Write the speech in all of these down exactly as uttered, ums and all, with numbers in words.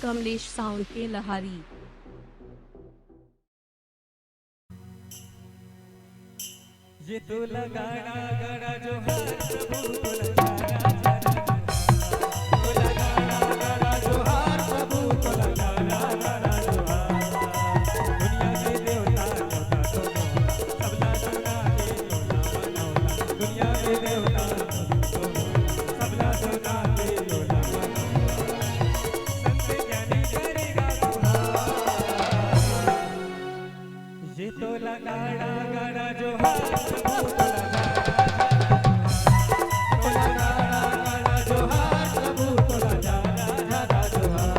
Kamlesh sound के लहारी। ये तो लगाड़ा गाड़ा जोहार प्रभु, तो लगाड़ा गाड़ा जोहार। तो लगाड़ा गाड़ा जोहार प्रभु, तो लगाड़ा गाड़ा जोहार। दुनिया के देवता देवता तो सबला सुना के तोला मनौला। दुनिया के देवता तो सबला सुना के तोला मनौला। संत ज्ञानी करेगा गुहार। ये तो लगाड़ा गाड़ा जोहार प्रभु, तो लगाड़ा गाड़ा जोहार। तो लगाड़ा गाड़ा जोहार प्रभु, तो लगाड़ा गाड़ा जोहार।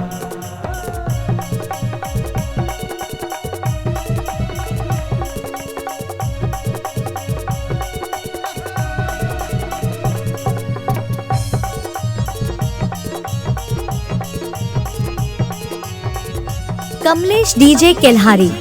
कमलेश डीजे केल्हारी।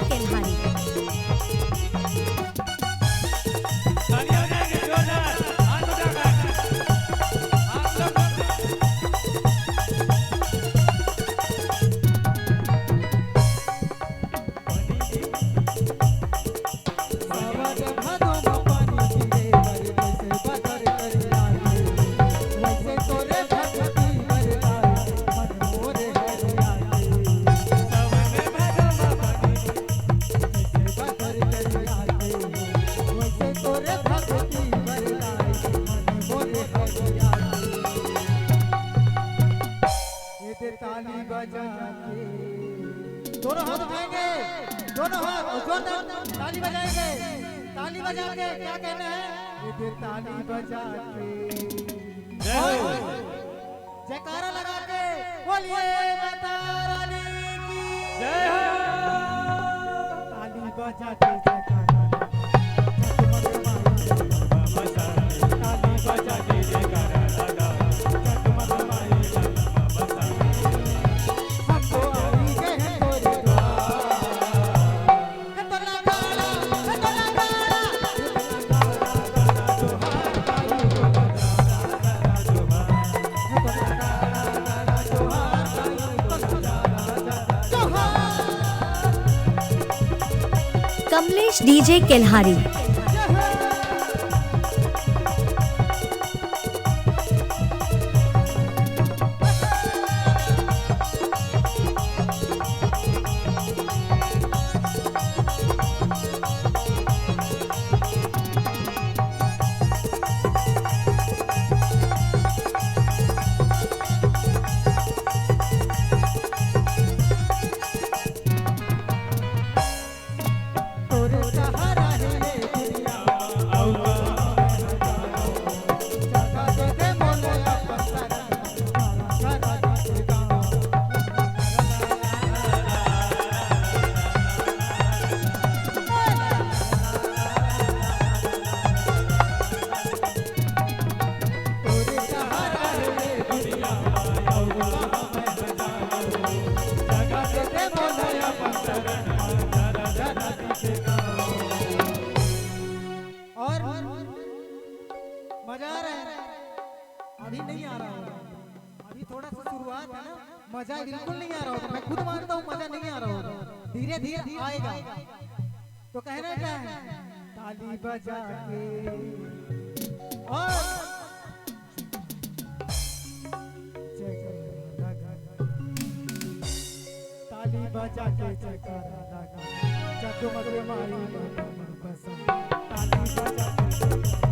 ये दे ताली बजा के, दोनों हाथ उठाएंगे, दोनों हाथ और जोरदार ताली बजाएंगे। ताली बजा के क्या कहना है? ये दे ताली बजा के, जय हो। जयकारा लगा के बोलिए माता रानी की। जय हो। ताली बजा के जयकारा लगा। कमलेश डीजे केल्हारी। और मजा आ रहा है? अभी नहीं आ रहा होगा। अभी थोड़ा सा शुरुआत है ना, मजा बिल्कुल नहीं आ रहा होगा। मैं खुद मानता हूँ मजा नहीं आ रहा होगा, धीरे धीरे आएगा। तो कहना क्या है? ताली बजा के और जयकारा लगा। ताली बजा के जयकारा लगा। जगमग माई बसा। ताली बजा के